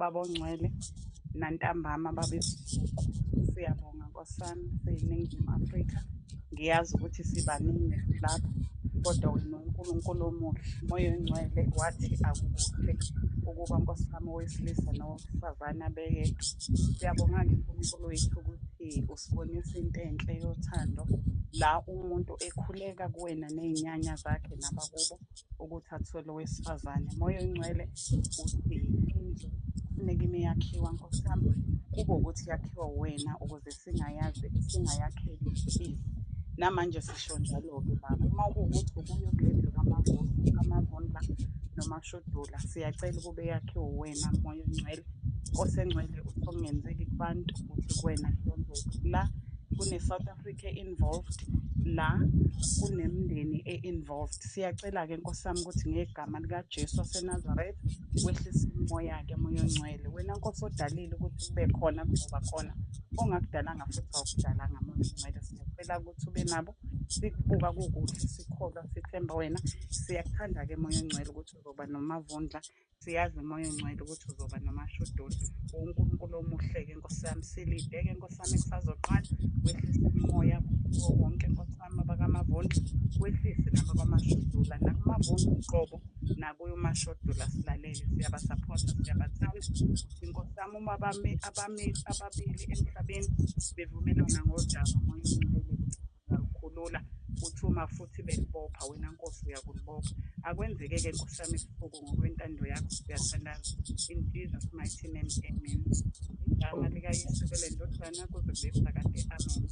Baba ongcwele, nantambama Baba ebusuku. Siyabonga Nkosi yami, siyiNingizimu Afrika. Ngiyazi ukuthi sibaningi lapha, kodwa wena uNkulunkulu omuhle, Moya oyingcwele wathi akukuhle ukuba Nkosi yami owesilisa nowesifazane abeyedwa. Siyabonga-ke Nkulunkulu wethu ukuthi usibonisa into enhle yothando la umuntu ekhuleka kuwena ney'nyanya zakhe nabakubo ukuthi athole owesifazane. Moya oyingcwele uthi indlu kufuneka ime yakhiwa Nkosi yami, kube ukuthi yakhiwa uwena ukuze singayazi singayakheli ize. Namanje sisho njalo-ke baba, uma kuwukuthi ubuye kule ndlu kaMavundla noMashudula, siyacela ukube yakhiwe uwena Moya oyingcwele. Nkosi engcwele uthi okungenzeki kubantu uthi kuwena kuyenzeka. La kune-South Africa involved, la kunemindeni e-involved. Siyacela-ke Nkosi yami ukuthi ngegama likaJesu waseNazaretha wehlise umoya-ke Moya ongcwele. Wena Nkosi odalile ukuthi kube khona kuzoba khona, ongakudalanga futhi awukudalanga Moya ongcwele. Siyacela ukuthi ube nabo, sikubuka kukuhle, sikholwa, sithemba wena. Siyakuthanda-ke Moya ongcwele ukuthi uzoba noMavundla, siyazi Moya ongcwele ukuthi uzoba noMashudula. UNkulunkulu omuhle-ke Nkosi yami, silinde-ke Nkosi yami kusazoqala, wehlise umoya kuwo wonke Nkosi yami abakaMavundla, wehlise nabakwaMashudula, nakuMavundla uqobo, nakuye uMashudula silalele, siyabasaphotha, siyabathanda. Uthi Nkosi yami uma ababili emhlabeni bevumelana ngodaba Moya ongcwele uyalukhulula, uthi uma futhi belibopha wena Nkosi uyakulibopha. Akwenzeke-ke Nkosi yami ebusuku ngokwentando yakho siyathandaza. In Jesus mighty name, amen. Igama likaYise lendodana kuze kube phakade. Amen.